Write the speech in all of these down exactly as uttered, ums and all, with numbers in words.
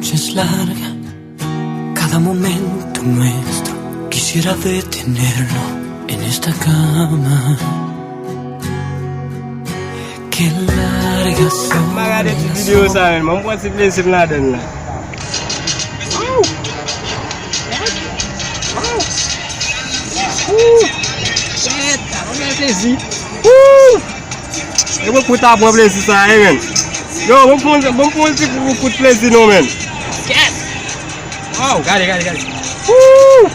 Noche es larga, cada momento nuestro quisiera detenerlo en esta cama. Qué largas son. M pa gade ti videyo sa, men mwen pran ti plezi m ladan l la. Kèt, sa pa bèl plezi. Woo! E mwen pou ta pran plezi sa, e men. Yo, bon pou, bon pou ti pou kout plezi non, men. Kèt! Wow, gade, gade, gade. Woo!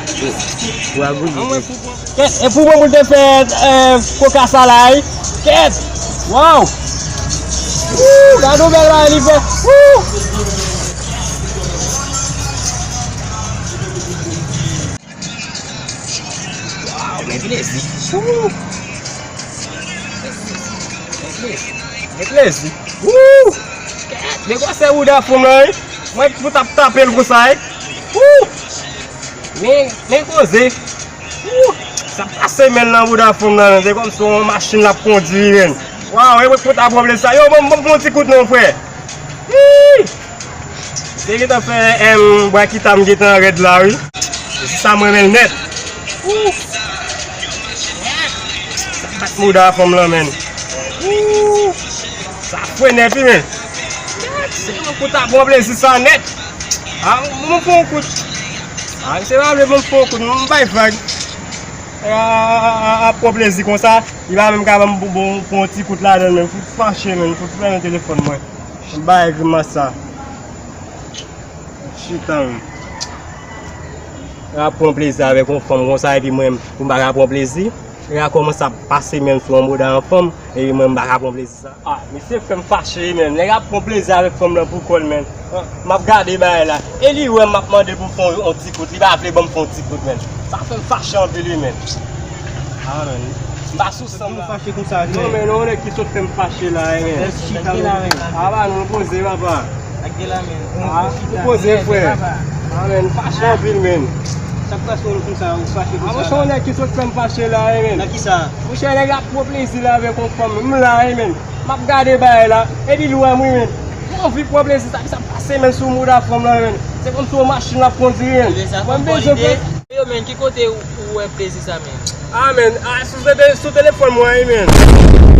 Kèt, e pou bon pou te fè, eh, koka sa la, wi. Kèt! Wow! Woo! Gade yon bèl bagay li fè. Woo! Waw, men plezi. Woo! Men plezi. Men plezi. Woo! Kèt, men gwo se bouda fanm nan, wi. Mwen pou t ap tape l konsa, wi. Woo! Men, men koze. Woo! Sa pase men nan bouda fanm nan, men se kòmsi yon machin l ap kondui, men. Waw, e mwen pou t ap pran plezi sa. Yo, ban m, ban m fè yon ti kout non, frè. Hii! Se gentan fè, em, bwa kita m gentan rèd la, wi. E si sa m renmen l nèt. Woo! Sa bat mouda fanm lan, men. Woo! Sa fre nèt, wi, men. Se yon kout ap pran plezi sa nèt. A, mwen fè yon kout. A, se pa vle mwen fè yon kout, mwen bay vag. A, a, a, a, pran plezi konsa. Li pa menm ka ban m bon, bon, pran yon ti kout ladan l, men. Fout fache, men. Fout fèmen telefòn mwen. M bay grimas sa. Chita, men. L ap pran plezi avèk yon fanm konsa, epi mwen, pou m pa ka pran plezi. Nèg la kòmanse ap pase men sou yon bouda yon fanm, epi mwen, m pa ka pran plezi sa. Ah, misye fè m fache, men. Nèg la ap pran plezi avèk fanm nan pou kò l, men. Ah, m ap gade bagay la. E li wè m ap mande pou fè yon, yon ti kout, li pa vle ban m fè yon ti kout, men. Sa fè m fache anpil, wi, men. Ah, men. M pa sou Ou fache konsa, non, men non, nèg ki sot fè m fache la, men. Chita la, men. Aba, nou poze, papa. Ak de la, men. Ah, nou poze, frè. Ah, men, fache anpil, men. Sa k pase w konsa, ou fache konsa? Monchè, yon nèg ki sot fè m fache la, men. Nan ki sa? Monchè, nèg la pran plezi la avèk yon fanm, m la, men. M ap gade bagay la, epi l wè m, wi, men. Mwen anvi pran plezi, sa, sa pase men sou mouda fanm la, men. Se kòmsi yon machin l ap kondui, men. Mwen bezwen plezi. Yo, men, ki kote ou, ou wè plezi sa, men? Ah, men, ah, sou, sou, sou telefòn mwen, wi, men.